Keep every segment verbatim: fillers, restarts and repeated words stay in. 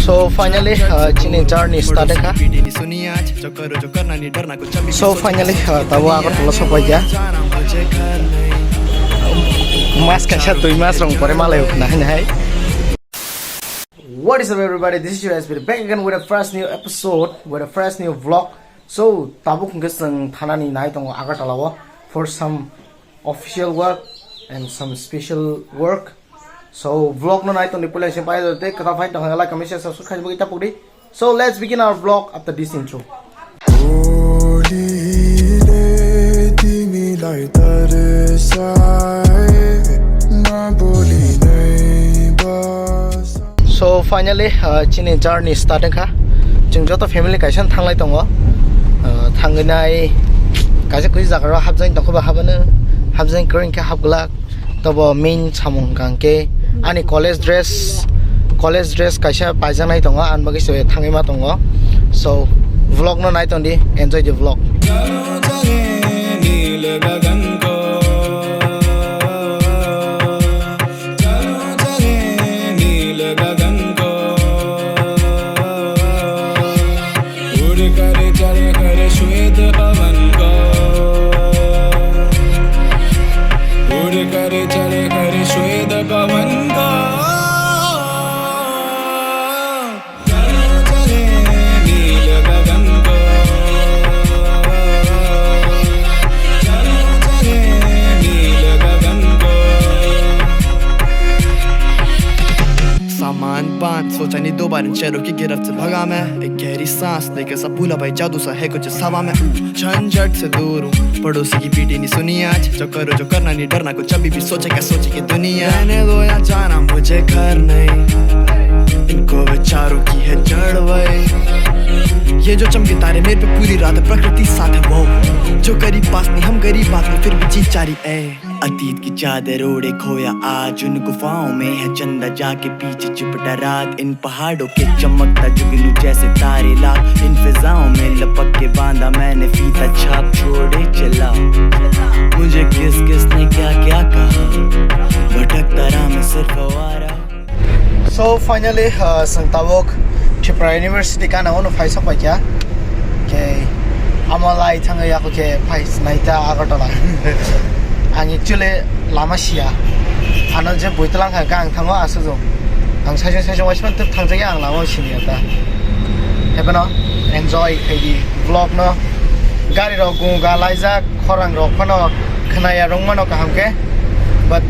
So finally, uh, chini journey start wngkha. So finally, uh, tabo Agartala sokpaikha. Mas kaisa dui mas rong pore malai ukna hai hai. What is up, everybody? This is your S B back again with a fresh new episode, with a fresh new vlog. So tabuk hwnkhe chwng thanani nai tongo Agartala o for some official work and some special work. So vlog no nai tongdi, puila sing pai de kwtal phai tong like, comment, share, subscribe khai bagwi tapuk di. So let's begin our vlog after this intro. So finally, uh, chini journey start wngkha. Chwng joto family kaisa thanglai tongo. Uh, thangwi nai kaisa kusi jaga rok hapjani tongkha ba habano, hapjani kwrwi khe hapglak. Tobo main samung hwnkha hwnkhe ani college dress, college dress kaisa paijaknai tongo, ani bagwi se thangwi ma tongo. So vlog no nai tongdi, enjoy the vlog. उड़ कर चल कर श्वेत पवन को, उड़ कर चल कर श्वेत पवन को, चलो चले नील गगन को, चलो चले नील गगन को। सामान बांध, सोचा नहीं दो बार, इन शहरों की गिरफ्त से भगा मैं। एक गहरी सांस लेकर सा भूला भाई, जादू सा है कुछ इस हवा में। झंझट से दूर हूँ, पड़ोसी की पीटी नहीं सुनी आज। जो करो जो करना नहीं डरना कुछ, अभी भी सोचे क्या सोचे ये दुनिया। रहने दो यहाँ जाना मुझे घर नहीं, इनको विचारों की है जड़ वही। ये जो चमके तारे मेरे पे पूरी रात, प्रकृति साथ है वो। जो करीब पास नहीं हम गरीब आदमी, फिर भी जी चारी ए। अतीत की चादर ओढ़े खोया आज, उन गुफाओं में है चंदा जाके पीछे चिपटा रात। इन पहाड़ों के चमकता जुगनू जैसे तारे लाल, इन फिजाओं में लपक के बांधा मैंने फीता, छाप छोड़े चला। मुझे किस किस ने क्या क्या कहा, भटकता रहा मैं सिर्फ आवारा। So finally, uh, chwng tabuk Tripura University gana uno phai sok paikha. Khe amo lai thangwi ako khe phai naita Agartala. Ang actually lama siya. Ano je buitlang kha ang thango aswk. Ang saichung saichung waisman tuk thangjak ya, ang lama siniya ta. Hebono enjoy khaidi vlog no. Gari rok gunga laijak, khorang rok phano khnaya rwngmano kaham khe, but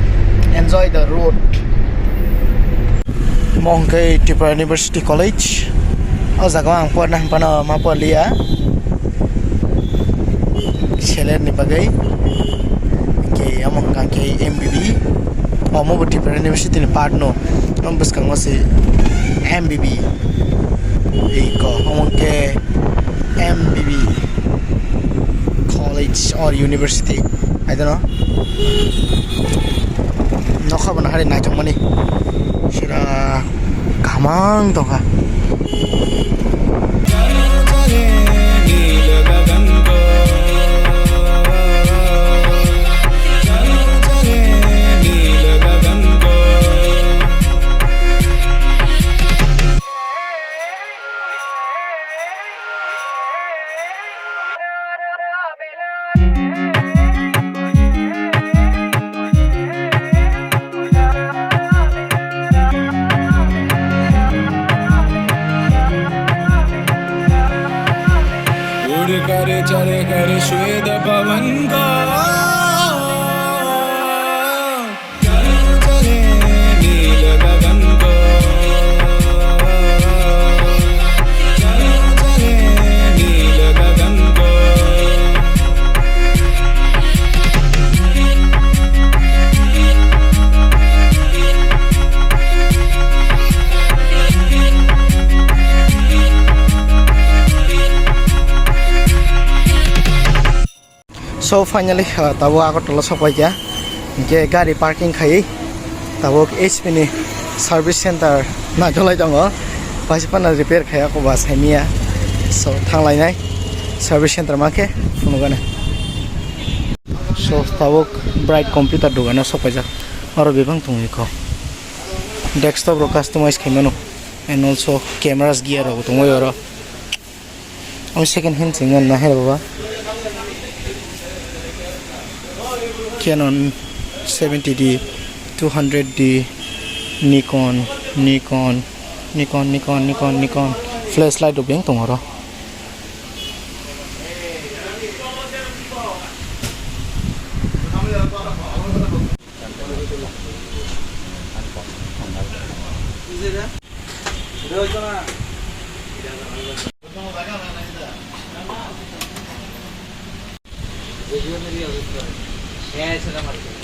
enjoy the road. Mo hwnkhe Tripura University College. O jaga o ang porna hwnphano ma porliya. Seler ni bagwi. Hwnkhe omo hwnkha khe M B B. Omo bo Tripura University ni part no. Omo bwskango se M B B. Iko omo hwnkhe M B B college or university, I don't know. Nokha bo nahari naitokmani sira kaham tongkha. उड़ कर चल कर श्वेत पवन का। चलो चले नील गगन को, चलो चले नील गगन को। So finally, uh, tabuk Agartala sokpaikha. Hwnkhe gari parking khaiwi tabuk H P ni service center naitolai tongo. Paisa phano repair khaiya koba saimanya. So thanglainai service center mankhe phunukgana. So tabuk Bright computer dogano sokpaijak. Oro bebak tongwi kho. Desktop rok customize khaimano. And also cameras gear rok tongwi oro. Ang second hand chwng nahai baba. Canon seventy D, two hundred D, Nikon, Nikon, Nikon, Nikon, Nikon, Nikon. Flashlight rok beng tong oro.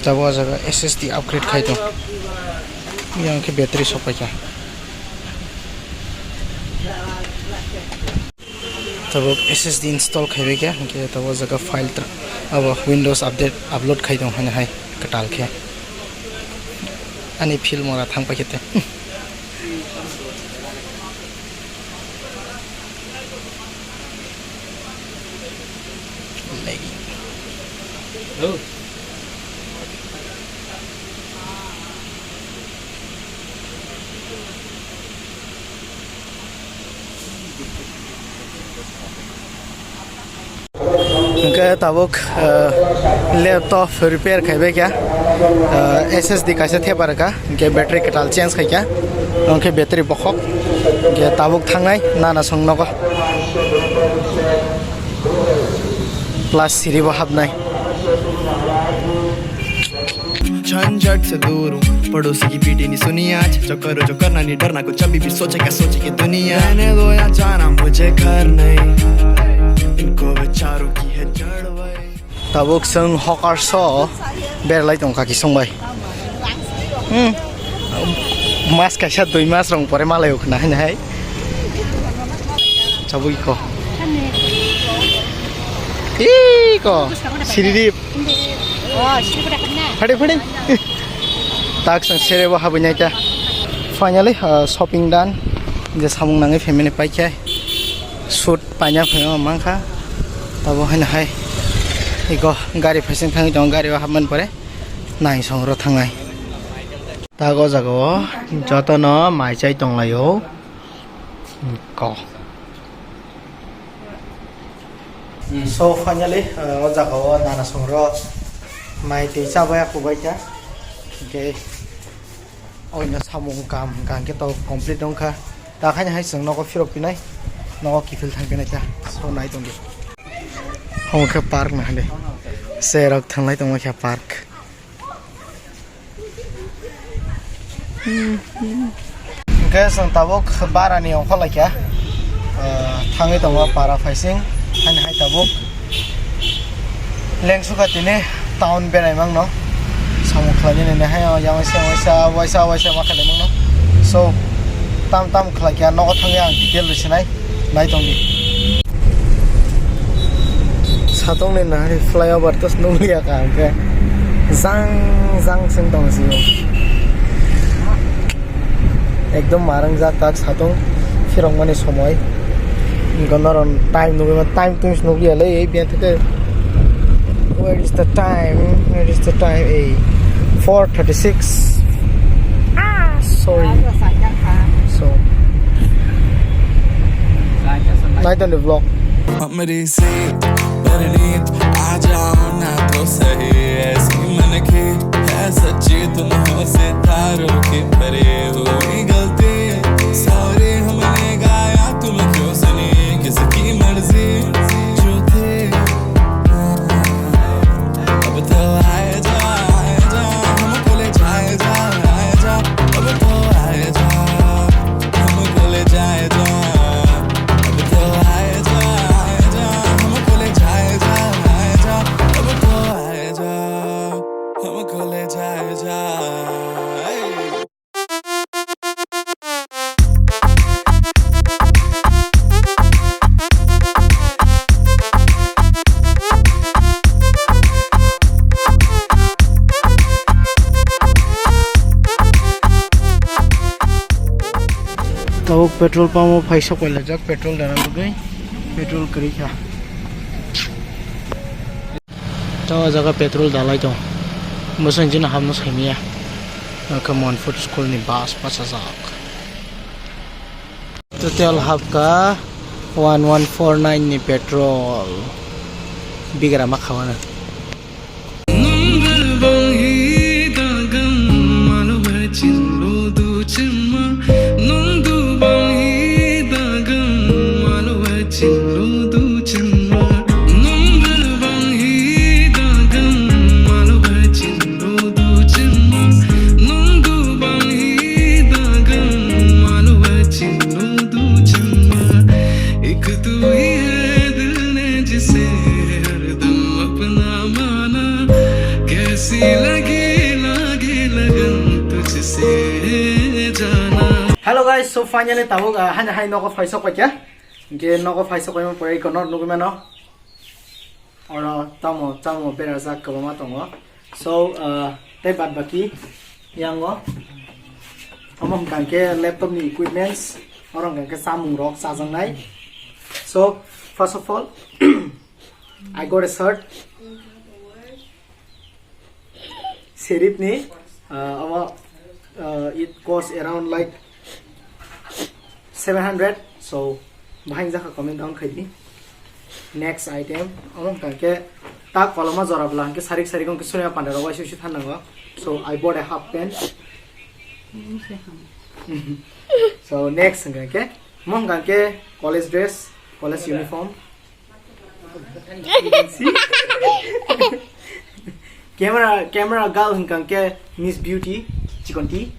Tabuk o jaga S S D upgrade khai tong. Yang khe battery sok paikha. Tabuk S S D install khaibai khe, hwnkhe tabuk o jaga file tra-, abo Windows update upload khai tong hwnwi hai kwtal khe. Ani film ora thang paikhe tei. Hwnkhe tabuk, ah, laptop repair khaibai kha, ah, S S D kaisa thepa rwkha, hwnkhe battery kwtal change khaikha, hwnkhe battery bokhok, hwnkhe tabuk thangnai nana song nogo, plus siri bo hapnai. झंझट से दूर हूँ, पड़ोसी की बीटी नहीं सुनी आज। जो करो जो करना नहीं डरना कुछ, अभी भी सोचे क्या सोचे कि दुनिया। रहने दो या जाना मुझे घर नहीं, इनको विचारों की है जड़ वही। Tabuk chwng hokar so berlai tong kaki song bai. Hmm. Mas kaisa dui mas rong pore malai ukna hai hai. Chabui ko. Iko. Siriri. Phade phade. Tak sang sere bo habui nai ta. Finally, uh, shopping done. Je samung nangwi family pai khe. Shoot paina phai ma mankha. Tabo haino hai. Iko gari phaising thangwi tongo, gari o habmani pore nai song ro thangnai. Tak o jaga o jotono mai chai tonglaio. Ko. So finally, uh, o jaga o nana song ro mai twi chabai kubai kha. Hwnkhe oino samung kam hwnkha hwnkhe to complete wngkha. Ta khaini hai chwng nogo phirok pinai, nogo kiphil thang pinai ta. So nai tongdi. Omo khe park na hande. Cherok thanglai tongma khe park. Hwnkhe chwng tabuk barani ongkhor laikha, ah, thangwi tongo para phaising, haini hai tabuk lengsukha tini town berai mangno, samung khlainani hai yang waisa waisa waisa waisa ma khlai mangno. So tam tam khlaikha, nogo thangwi ang detail rw sinai. Nai tongdi. Satong ni nahari flyover to nukliya ka hwnkhe. Jang jang sing tong sio. Ekdom marang jak tak satong phirok mani somoi. Gonoron time nukliya, time tumi nukliya le ei biya theke. Where is the time? Where is the time? Ei four thirty six. Ah, sorry. So, nai tongdi vlog. Hamari se parneet aa jao na to sahi, aisi manke hai sachi tum ho sitaro ki pari hui galti, sorry humne gaya tum kyo suni, kisi ki marzi jo thi. अब तो आए जा, आए जा, हमको ले जाए जा, आए जा। अब तो आए जा, हमको ले जाए जा। अब तो आए जा, आए जा, हमको ले जाए जा, आए जा। अब तो आए जा, हमको ले जाए जा। Tabuk petrol pump o phai sok pailajak, petrol dana bagwi, petrol kwrwi kha. Tei o jaga petrol dalai tong. Bwswng chini hamno saimanya. Ake Monfort school ni bus bachajak. Total hapkha one one four nine ni petrol. Bigra ma khawana. Hello guys, so finally tabuk, ah, haino hai nogo phaisok paikha. Hingke nogo phaisok paima pore iko no nugui mano. Oro tamo, tamo berajak kwbangma tongo. So, uh, tei bad baki yango. Omo hwnkha hwnkhe laptop ni equipments, oro hwnkha hwnkhe chamung rok chajaknai. So, first of all, I got a shirt. Serif ni, uh, omo, uh, it cost around like seven hundred, so bahai wngjakha, comment down khai di. Next item, omo hwnkha khe ta koloma jora bwla hwnkhe sarik sarik wngkhe soniya panda rok waisa waisa thang nango. So I bought a half pant. So next hwnkha khe, omo hwnkha khe college dress, college uniform. Camera, camera girl hwnkha khe Miss Beauty, chikonti.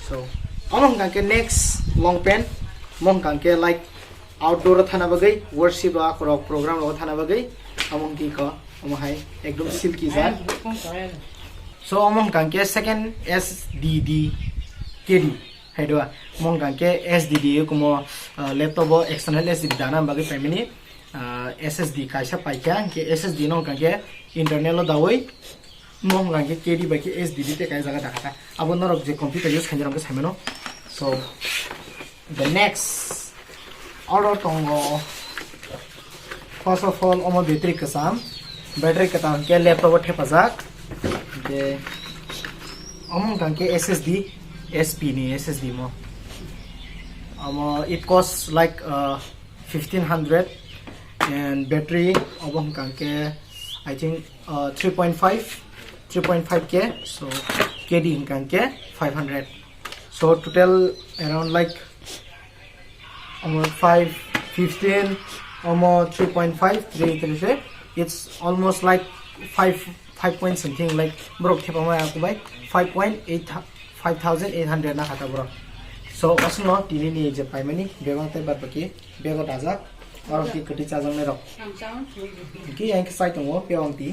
So, omo hwnkha khe next long pant, omo hwnkha khe like outdoor o thana bagwi, worship rok, akhorok program rok thana bagwi, omo hwnkha khe omo hai ekdom silky jak. So, omo hwnkha khe second S D D K D. Hai do, omo hwnkha khe S D D kumo, ah, laptop o external S D D dana bagwi paimani, ah, S S D kaisa paikha, hwnkhe S S D no hwnkha khe internal o dawi, omo hwnkha khe K D bai khe S D D tei kaisa jaga dakha. Abo norok je computer use khainai rok khe saimano. So, the next order tongo. First of all, omo battery kwcham, battery kwcham hwnkhe laptop o thepajak. Hwnkhe omo hwnkha khe S S D, S P ni S S D mo. Omo it costs like, uh, fifteen hundred and battery obo hwnkha khe I think, uh, three point five, three point five K, so K D hwnkha khe five hundred. So total around like omo five fifteen, omo three point five, three, three, three. It's almost like five, five point something, like borok thepama aku bai five point eight, five thousand eight hundred na kha ta borok. So aswkno tini ni je paimani bebak tei bad baki bego dajak, oro ki kwtwi chajaknai rok. Ki yang sai tongo pewang ti.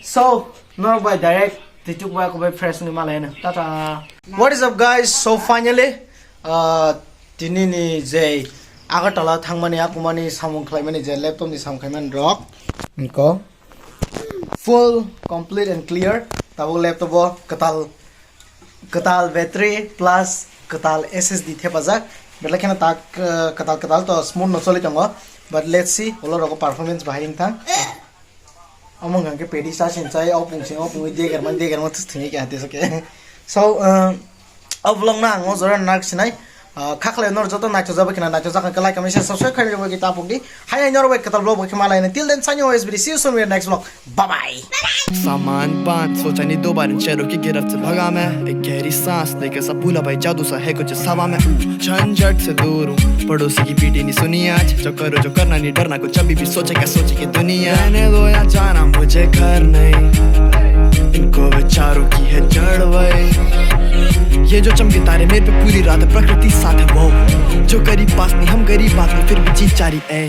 So, norok bai direct twituk bai kubai fresh ni malai na. Tata. What is up guys? So finally, uh, tini ni je Agartala thangmani akumani samung khlaimani je laptop ni samung khlaimani rok. Niko. Full complete and clear. Tabuk laptop o kwtal, kwtal battery plus kwtal S S D thepajak. Belai kheno tak, uh, kwtal kwtal to smooth no choli tongo. But let's see, ulo rogo performance bahai wngthang. Omo hwnkha khe pedi sa sin chai, o pung sing, o pung deger man, deger man thwngwi kha tesa khe. So, uh, o vlog no ang o jora nak sinai. Uh, khaklai nor joto naithok jaba khina naithok jakha khe like, comment, share, subscribe khai rwgwi ta pung di. Hai hai nor bai kwtal vlog bai khe malai. Till then, signing off, S B D. See you soon with next vlog. Bye bye. सामान पाँच सौ चाहिए दो बार चेहरों की गिरफ्त से भगा मैं। एक गहरी सांस लेकर सा भूला भाई जादू सा है कुछ इस हवा में। झंझट से दूर हूँ पड़ोसी की बेटी ने सुनी आज। जो करो जो करना नहीं डरना कुछ अभी भी सोचे क्या सोचे कि दुनिया। रहने दो या जाना मुझे घर नहीं। इनको विचारों की है जड़ वही। ये जो चमके तारे मेरे पे पूरी रात प्रकृति साथ है वो। जो करीब पास नहीं हम गरीब आदमी फिर भी जी चारी ए।